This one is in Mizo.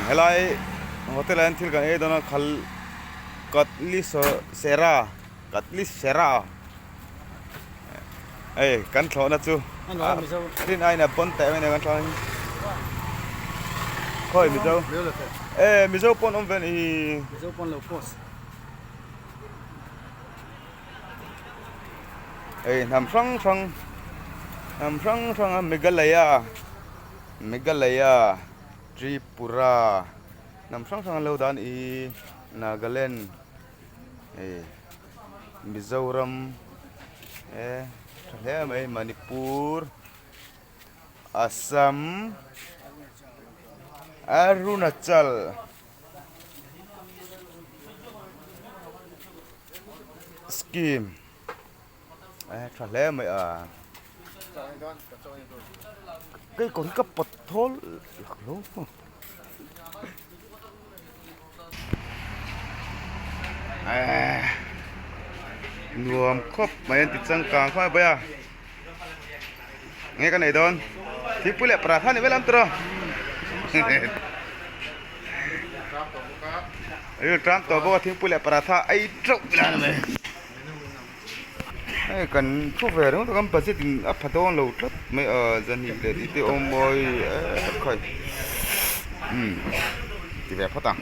Helai hotel ah hian thil kan ei dawn a khal katli sera katli sera hei kan thlawhna chu rin aiin a pawn teh mai a ni kan thlawhna hi khawi mizo e mizo pawn awm ve a nih hi. Hei hnam hrang hrang hnam hrang hrang a Meghalaya Meghalaya Tripura hnam hrang hrang an lo dah a nih hi Nagaland hei Mizoram e tha hle mai Manipur Assam Arunachal. Scheme a tha hle mai a kei kawr hi ka pawt thawl lo nuam khawp mai an ti changkang khawp mai a nge ka nei dawn thingpui leh paratha ni vel ang tawh Ril tram tawh bawk a thingpui leh paratha ei teuh ila ni mai. Hei kan thu ve ringawt a kan budget in a pha dawn lo tlat mai a zahnih leh tih te awm mawi e khawi umm ti ve phawt ang.